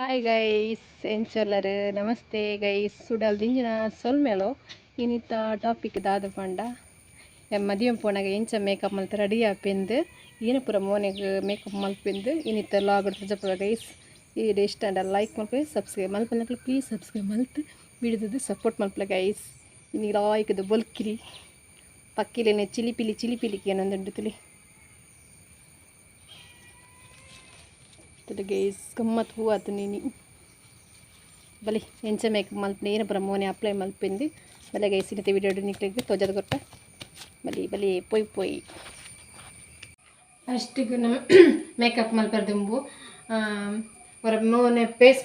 Hi guys, ಎಂಚೊಲ್ಲರು ನಮಸ್ತೆ guys. ಸುಡಲ್ ದಿಂಜಿನ ಸೊಲ್ಮೆಲೋ. ಇನ್ನಿತ್ತ ಟಾಪಿಕ್ ದಾದ ಪಂಡ ಮದಿಯಂ ಪೋನಾಗ ಎಂಚ ಮೇಕಪ್ ಮಲ್ತ ರೆಡಿ ಆಪಿಂದು ಈನ ಪೂರ ಮೋನೆಗ್ ಮೇಕಪ್ ಮಲ್ಪಿಂದು ಇನ್ನಿತ್ತ ಲಾಗ್ ಜಪ್ಪ ಗೈಸ್. ಈ ಇಷ್ಟ ಅಂಡ ಲೈಕ್ ಮಲ್ಪೆ, ಸಬ್ಸ್ಕ್ರೈಬ್ ಮಲ್ಪನಕ್ಲು ಪ್ಲೀಸ್ ಸಬ್ಸ್ಕ್ರೈಬ್ ಮಲ್ತು ವಿಡಿಯೋದ ಸಪೋರ್ಟ್ ಮಲ್ಪಲೆ ಗೈಸ್. ಇನಿ ಲಾಯ್ಕದ ಬೊಲ್ಕಿರಿ ಪಕ್ಕಿಲೇನೆ ಚಿಲಿಪಿಲಿ ಚಿಲಿಪಿಲಿ ಏನೊಂದುಂಡು ತುಲಿ ಗೈಸ್. ಗಮ್ಮತ್ ಹೂ ಆತು ನೀನಿ ಬಲಿ ಎಂಚ ಮೇಕಪ್ ಮಲ್ಪನೆ ಏನ ಪೂರ ಮೋನೆ ಅಪ್ಲೈ ಮಲ್ಪಿಂದು ಬಲೆ ಗೈಸ್. ಇನ್ನಿತ್ತ ವಿಡಿಯೋ ನಿಕ್ಲೆಗ್ ತೋಜದ ಕೊಟ್ಟ ಬಲಿ ಬಲಿ ಪೊಯ್ ಪೊಯ್. ಫಸ್ಟಿಗೆ ನಮ್ಮ ಮೇಕಪ್ ಮಲ್ಪೆರ ದುಂಬು ಹೊರ ಮೋನೆ ಫೇಸ್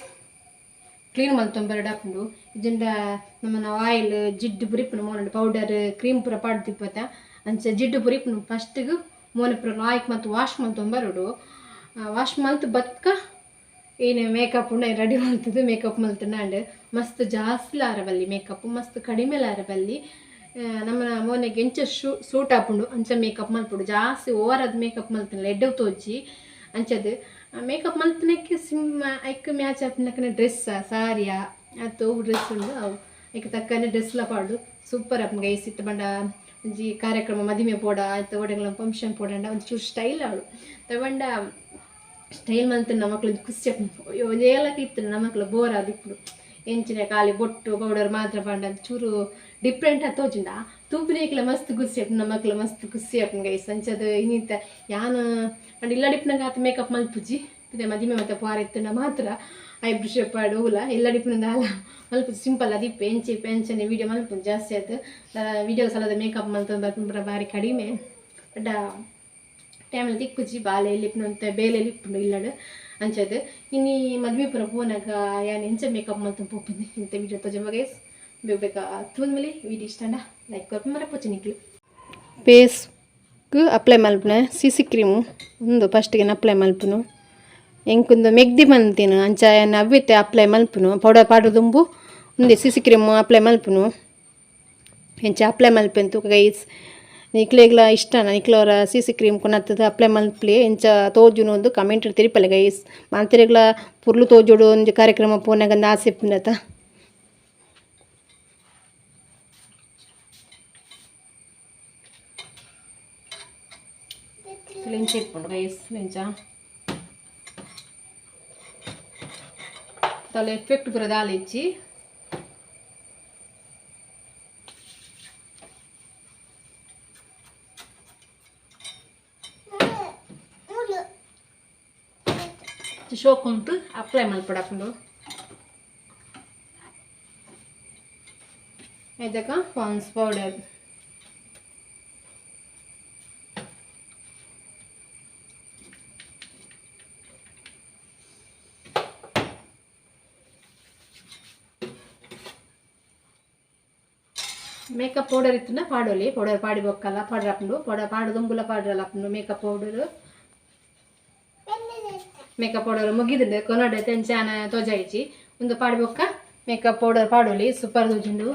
ಕ್ಲೀನ್ ಮಲ್ತೊಂಬೆರಡು ಆಪುಂಡು. ಇಜ್ಜಿಂಡ ನಮ್ಮನ ಆಯಿಲ್ ಜಿಡ್ಡು ಪುರಿಪುಂಡು ಮೋನೆ ಪೌಡರ್ ಕ್ರೀಮ್ ಪೂರ ಪಾಡ್ದಿಪ್ಪತ ಅಂಚ ಜಿಡ್ಡು ಪುರಿಪುಂಡು. ಫಸ್ಟಿಗೆ ಮೋನೆ ಪೂರ ಲಾಯ್ಕ್ ಮತ್ತು ವಾಶ್ ಮಲ್ತೊಂಬರಡು. ವಾಶ್ ಮಲ್ತ್ ಬತ್ಕ ಏನು ಮೇಕಪ್ ಉಂಡು ರೆಡಿ ಮಲ್ತದು ಮೇಕಪ್ ಮಲ್ತುಂಡು. ಮಸ್ತ್ ಜಾಸ್ತಿ ಆರಬಲ್ಲಿ ಮೇಕಪ್, ಮಸ್ತ್ ಕಡಿಮೆ ಆರಬಲ್ಲಿ. ನಮ್ಮ ಮೋನೆಗೆ ಎಂಚ ಸೂಟ್ ಆಪುಂಡು ಅಂಚ ಮೇಕಪ್ ಮಲ್ಪುಡು. ಜಾಸ್ತಿ ಓವರ್ ಅದು ಮೇಕಪ್ ಮಲ್ತುಂಡ ಎಡ್ಡೆ ತೋಜಿ. ಅಂಚದು ಮೇಕಪ್ ಮಲ್ತನಕ್ಕೆ ಸಿಮ್ ಐಕ್ ಮ್ಯಾಚ್ ಆಪುನಕ್ಕನೆ ಡ್ರೆಸ್ ಸಾರಿಯಾ ಅತ್ತು ಡ್ರೆಸ್ ಉಂಡು ಅವು ಐಕ್ ತಕ್ಕನೆ ಡ್ರೆಸ್ಲ ಪಾಡು ಸೂಪರ್ ಆಪುಂಡು ಗೈಸ್. ಇತ್ತ ಬಂಡ ಒಂಜಿ ಕಾರ್ಯಕ್ರಮ ಮದಿಮೆ ಪೋಡ ಆಯ್ತು ಒಡೆಗಳ ಫಂಕ್ಷನ್ ಪೋಡಂಡ ಒಂಜಿ ಚೂರು ಸ್ಟೈಲ್ ಆಡು ತಗೊಂಡ ಸ್ಟೈಲ್ ಮಲ್ತು ನಮಕ್ಲು ಖುಷಿ ಆಪುಂಡು. ಒಂಜೇಲಕ್ಕೆ ಇತ್ತು ನಮಕ್ಲು ಬೋರ್ ಆದಿಪ್ಪುಡು ಎಂಚಿನ ಖಾಲಿ ಬೊಟ್ಟು ಪೌಡರ್ ಮಾತ್ರ ಪಾಂಡ ಚೂರು ಡಿಫ್ರೆಂಟ್ ಆಗಿ ತೋಜಿಂಡ ತೂಪಿನೇಕ್ಲ ಮಸ್ತ್ ಖುಷಿ ಆಪುಂಡು ನಮಕ್ಲ ಮಸ್ತ್ ಖುಷಿ ಆಪುಂಡು ಗೈಸ್. ಅಂಚದು ಇನ್ನಿತ್ತ ಯಾನ್ ಅಂಡ್ ಇಲ್ಲಡಿಪ್ಪುನಗ ಆತ ಮೇಕಪ್ ಮಲ್ಪುಜಿ ಪಿದೆ ಮದಿಮೆ ಮತ್ತೆ ಪೋರ ಇತ್ತುಂಡ ಮಾತ್ರ ಐಬ್ರೋ ಶೇಪ್ ಪಾಡ್ ಓಲ ಇಲ್ಲಡಿಪ್ಪುನ ದಾಲ ಮಲ್ಪುಜಿ. ಸಿಂಪಲ್ ಅದಿಪ್ಪೆ ಎಂಚಿ ಎಂಚನೆ ವೀಡಿಯೋ ಮಲ್ಪುಂಡು ಜಾಸ್ತಿ ಆಯ್ತು. ವೀಡಿಯೋ ಸಲದ ಮೇಕಪ್ ಮಲ್ತೊಂದು ಬರ್ಪುಂಡು ಬಾರಿ ಕಡಿಮೆ. ಬಟ್ ಟೈಮಲ್ಲಿ ತಿಕ್ಕುಜಿ ಬಾಲೆ ಎಲ್ಲಿಪ್ಪುನು ಬೇಲೆ ಇಪ್ಪುಂಡು ಇಲ್ಲಡು ಅಂಚದು. ಇನಿ ಮದ್ಮೆ ಪೂರ ಪೋನಾಗ ಯಾನ್ ಎಂಚ ಮೇಕಪ್ ಮಲ್ತೊಂದು ಪೋಪುಂಡು ಇಂತ ವೀಡಿಯೋ ತೋಜಂಬ ಗೈಸ್. ಬೇಗ ಬೇಗ ತೂಂದ್ಮೇಲೆ ವೀಡಿಯೋ ಇಷ್ಟ ಲೈಕ್ ಕೊರ್ಪು ಮರಪೊಚ್ಚಿ ನಿಕ್ಲು. ಫೇಸ್ಗೆ ಅಪ್ಲೈ ಮಲ್ಪುನ C C cream ಉಂದು ಫಸ್ಟ್ಗೆ ಅಪ್ಲೈ ಮಲ್ಪುನು. ಎಂಕೊಂದು ಮೆಗ್ದಿ ಮಲ್ತಿನ ಅಂಚ ಯಾನ್ ಅವ್ವಿತ್ತೆ ಅಪ್ಲೈ ಮಲ್ಪುನು. ಪೌಡರ್ ಪಾಡುದುಂಬು ಉಂದೆ C C cream apply ಮಲ್ಪುನು. ಎಂಚ ಅಪ್ಲೈ ಮಲ್ಪೆನ್ ತೂಕ ಗೈಸ್. ನಿಕ್ಲೆಗ್ಲ ಇಷ್ಟನ ನಿಕ್ಲವರ C C cream ಕೊನತ್ತದ apply ಮಲ್ಪಲೆ ಎಂಚ ತೋಜುನು ಒಂದು ಕಮೆಂಟ್ ತೆರಿಪಲೆ ಗೈಸ್. ಮಾಂತೆರೆಗ್ಲ ಪುರ್ಲು ತೋಜೋಡು ಒಂಜಿ ಕಾರ್ಯಕ್ರಮ ಪೋನಾಗ ಆಸೆ ಇಪ್ಪುಂಡತ. ಎಂಚ ಇಪ್ಪುಂಡು ಗೈಸ್ ಎಂಚ ತಲೆ ಎಫೆಕ್ಟ್ ಪೂರ ದಾಲ ಇಜ್ಜಿ. ಶೋಕ್ ಉಂಟು ಅಪ್ಲೈ ಮಲ್ಪಡಾಪುಂಡು. ಇದಕ್ಕ Pond's powder makeup powder ಇತ್ತುನ ಪಾಡೋಲಿ. Powder ಪಾಡಿ ಬೊಕ್ಕಲ್ಲ ಪೌಡರ್ ಹಾಕೊಂಡು ಪೌಡರ್ ಪಾಡು ದುಂಬುಲ ಪಾಡ್ರಲ್ಲ ಹಾಕೊಂಡು makeup powder. Makeup powder ಮುಗಿದುಂಡು ಕೊನಡೆ ತೆಂಚಾನ ತೋಜಾಯಿಚಿ ಒಂದು ಪಾಡಿ ಬೊಕ್ಕ ಮೇಕಪ್ ಪೌಡರ್ ಪಾಡೋಲಿ ಸೂಪರ್ ತೋಜುಂಡು.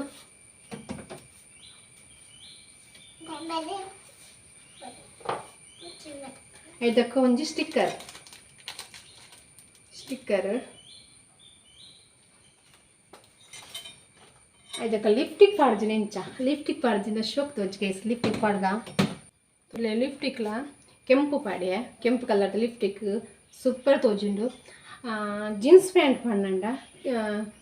ಇದಕ್ಕ ಒಂಜಿ ಸ್ಟಿಕ್ಕರ್ ಸ್ಟಿಕ್ಕರ್ ಇದಕ್ಕ ಲಿಪ್ಟಿಕ್ ಪಾಡ್ದಿನ ಎಂಚ ಲಿಪ್ಟಿಕ್ ಪಾಡ್ದಿನ ಶೋಕ್ ತೋಜ್ ಗೈಸ್. ಲಿಪ್ಟಿಕ್ ಪಾಡ್ದ ಲಿಪ್ಟಿಕ್ಲ ಕೆಂಪು ಪಾಡ್ಯೆ ಕೆಂಪು ಕಲರ್ದ ಲಿಪ್ಟಿಕ್ ಸೂಪರ್ ತೋಜುಂಡು. ಜೀನ್ಸ್ ಪ್ಯಾಂಟ್ ಪಾಡ್ನಂಡ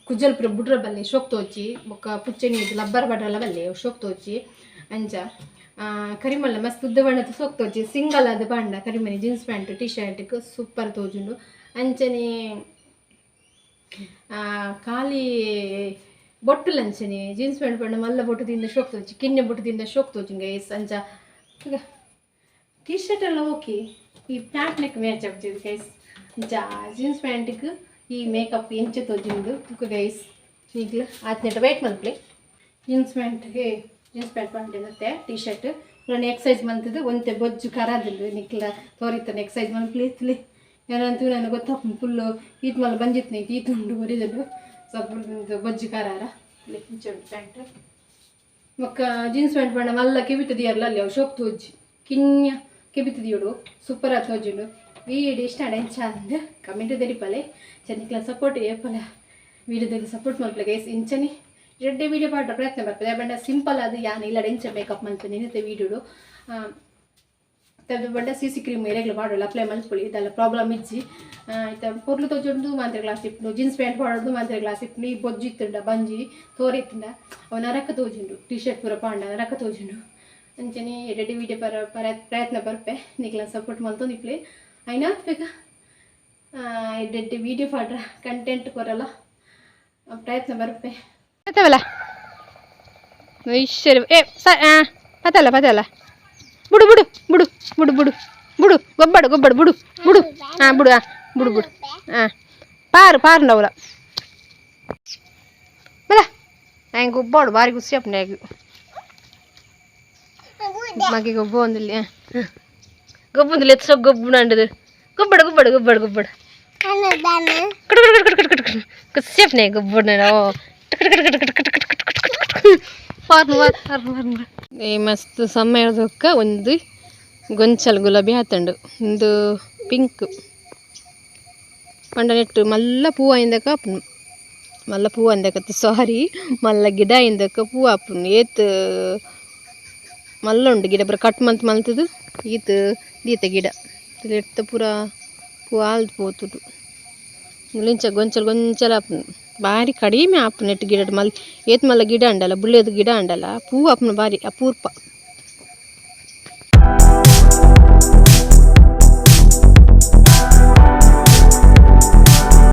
ಕುಜಲ್ ಪೂರ ಬುಡ್ರ ಬಲ್ಲೆ ಶೋಕ್ ತೋಜಿ. ಬೊಕ್ಕ ಪುಚ್ಚೆನಿ ಲಬ್ಬರ್ ಬಡ್ರಲ್ಲ ಬಲ್ಲೆ ಶೋಕ್ ತೋಜಿ. ಅಂಚ ಕರಿಮಲ್ಲ ಮಸ್ತ್ ಉದ್ದ ಬಣ್ಣದ ಸೋಕ್ ತೋಜಿ. ಸಿಂಗಲ್ ಅದು ಪಾಂಡ ಕರಿಮನಿ jeans pant T shirt super ತೋಜುಂಡು. ಅಂಚನೆ ಖಾಲಿ ಬೊಟ್ಟು ಲಂಚನೆ ಜೀನ್ಸ್ ಪ್ಯಾಂಟ್ ಪಂಡ ಮಲ್ಲ ಬೊಟ್ಟು ದಿಂದ ಶೋಕ್ ತೋಜಿ ಕಿನ್ನೆ ಬೊಟ್ಟು ದಿಂದ ಶೋಕ್ ತೋಜುಂಡು ಗೈಸ್. ಅಂಚ ಟಿ ಶರ್ಟ್ ಎಲ್ಲ ಓಕೆ ಈ pant neck match ಆಗ್ತದೆ ಗೈಸ್. ಅಂಚ ಜೀನ್ಸ್ ಪ್ಯಾಂಟಿಗೆ ಈ ಮೇಕಪ್ ಎಂಚ ತೋಜುಂಡು ತೂಕ ಗೈಸ್. ಈಗಲೂ ಆತ್ನೆಟ ವೇಟ್ ಮಲ್ಪಲೆ. ಜೀನ್ಸ್ ಪ್ಯಾಂಟ್ಗೆ ಜೀನ್ಸ್ ಪ್ಯಾಂಟ್ ಪಾಂಡಿರುತ್ತೆ ಟಿ ಶರ್ಟ್ ನಾನು ಎಕ್ಸೈಸ್ ಮಲ್ತದ್ದು ಒಂತೆ ಬೊಜ್ಜು ಕರಾದಿಲ್ಲ ನಿಕ್ಲ ತೋರಿತಾನೆ ಎಕ್ಸೈಸ್ ಮಲ್ಪಲಿ ಇತ್ತಲಿ ಏನಂತೂ ನನಗೆ ಗೊತ್ತಾಪುಂಡು ಫುಲ್ಲು ಈತ್ ಮಲ್ಲ ಬಂಜಿತ್ತು ಈತ್ ಉಂಡು ಒರಿದಲು ಸ್ವಲ್ಪ ಬೊಜ್ಜು ಕರಾರ ಇಂಚ ಉಂಟು ಪ್ಯಾಂಟ್. ಬೊಕ್ಕ ಜೀನ್ಸ್ ಪ್ಯಾಂಟ್ ಪಂಡ ಮಲ್ಲ ಕೆಬಿತ ದಿಯರ್ಲ ಅಲ್ಲಿ ಅವು ಶೋಕ್ ತೋಜಿ ಕಿನ್ಯ ಕೆಬಿತ ದಿಯೋಡು ಸೂಪರ್ ಆಗಿ ತೋಜುಂಡು. ವೀಡಿಯೋ ಇಷ್ಟ ಆಡ ಎಂಚ ಅಂದ್ ಕಮೆಂಟ್ ತೆರಿಪಲೆ ಚೆನ್ನಿಕ್ಲ ಸಪೋರ್ಟ್ ಏಪಲ ವೀಡಿಯೋದಲ್ಲಿ ಸಪೋರ್ಟ್ ಮಲ್ಪಲೆ ಗೈಸ್. ಇಂಚನಿ ಎಡ್ಡೆ ವೀಡಿಯೋ ಪಾಡ್ರ ಪ್ರಯತ್ನ ಬರ್ಪದೆ ಬಂಡ ಸಿಂಪಲ್ ಅದು ಯಾನ್ ಇಲ್ಲ ಎಂಚ ಮೇಕಪ್ ಮಲ್ಪನೆ ಇನ್ನಿತ ವೀಡಿಯೋಡು ತದು ಬಂಡ ಸಿಸಿ ಕ್ರೀಮ್ ಎರೆಗ್ಲ ಪಾಡೋಲ್ಲ ಅಪ್ಲೈ ಮಲ್ಪೊಳಿ ಇದೆಲ್ಲ ಪ್ರಾಬ್ಲಮ್ ಇಜ್ಜಿ. ಇತ್ತ ಪೊರ್ಲು ತೋಜೊಂದು ಮಾಂತ್ರೆ ಗ್ಲಾಸ್ ಇಪ್ಪುಂಡು, ಜೀನ್ಸ್ ಪ್ಯಾಂಟ್ ಪಾಡೋದು ಮಾಂತ್ರೆ ಗ್ಲಾಸ್ ಇಪ್ಪುಂಡು. ಈ ಬೊಜ್ಜು ಇತ್ತುಂಡ ಬಂಜಿ ತೋರೆ ಇತ್ತುಂಡ ಅವು ನರಕ ತೋಜುಂಡು, ಟಿ ಶರ್ಟ್ ಪೂರ ಪಾಂಡ ನರಕ ತೋಜುಂಡು. ಅಂಚನೆ ಎಡ್ಡೆ ವೀಡಿಯೋ ಪರ ಪರ ಪ್ರಯತ್ನ ಬರ್ಪೆ, ನಿಕ್ಲ ಸಪೋರ್ಟ್ ಮಲ್ತೊಂದು ಇಪ್ಲೆ ಐನಾತ್ ಬೇಗ ಎಡ್ಡೆ ವೀಡಿಯೋ ಪಾಡ್ರ ಕಂಟೆಂಟ್ ಕೊರಲ್ಲ ಪ್ರಯತ್ನ ಬರ್ಪೆ. ಪತ್ತವಲ್ಲ ಈಶ್ವರ ಏ ಸ ಪತ್ತಲ್ಲ ಪತ್ತಲ್ಲ ಬುಡು ಬುಡು ಬುಡು ಬುಡು ಬುಡು ಬುಡು ಗೊಬ್ಬಡು ಗೊಬ್ಬಡು ಬುಡು ಬುಡು ಹಾಂ ಬುಡು ಹಾಂ ಬುಡು ಬುಡು ಹಾಂ ಪಾರು ಪಾರು ನವಲ ಬಲ ಹ್ಯಾಂಗೆ ಗೊಬ್ಬಾಡು ಭಾರಿ ಖುಷಿ ಅಪ್ಪನ ಮಗೆ ಗೊಬ್ಬ ಒಂದಿಲ್ಲ ಗೊಬ್ಬೊಂದಿಲ್ಲ ಎತ್ತು ಗೊಬ್ಬು ನಂಡದು ಗೊಬ್ಬಡು ಗೊಬ್ಬಡು ಗೊಬ್ಬಡು ಗೊಬ್ಬಡು ಕುಡು ಕುಡು ಕುಡು ಕುಡು ಕುಡು ಕುಡು ಖುಷಿ ಅಪ್ಪನೆ ಗೊಬ್ಬಡು ನಾನು ಈ ಮಸ್ತ್ ಸಮಯದೊಕ್ಕ ಒಂದು ಗೊಂಚಲ್ ಗುಲಾಬಿ ಆತಂಡು, ಒಂದು ಪಿಂಕ್ ಪಂಡ ನೆಟ್ಟು ಮಲ್ಲ ಪೂ ಆಯಿಂದಕ ಆಪುಂಡು, ಮಲ್ಲ ಪೂ ಅಂದಕತ್ತು ಸಾರಿ ಮಲ್ಲ ಗಿಡ ಆಯಿಂದಕ ಪೂ ಆಪುಂಡು. ಏತ್ ಮಲ್ಲ ಉಂಡು ಗಿಡ ಪೂರ ಕಟ್ ಮಂತ್ ಮಲ್ತದು ಈತ್ ದೀತ ಗಿಡ ಎತ್ತ ಪೂರ ಪೂ ಆಲ್ದು ಪೋತುಂಡು. ಇಂಚ ಗೊಂಚಲ್ ಗೊಂಚಲ್ ಆಪುಂಡು, ಬಾರಿ ಕಡಿಮೆ ಆಪುಂಡು ನೆಟ್ ಗಿಡ ಮಲ್ ಏತ್ ಮಲ್ಲ ಗಿಡ ಅಂಡಲ ಬುಳ್ಳೆದ ಗಿಡ ಅಂಡಲ ಪೂ ಆಪುಂಡು ಬಾರಿ ಅಪೂರ್ಪ.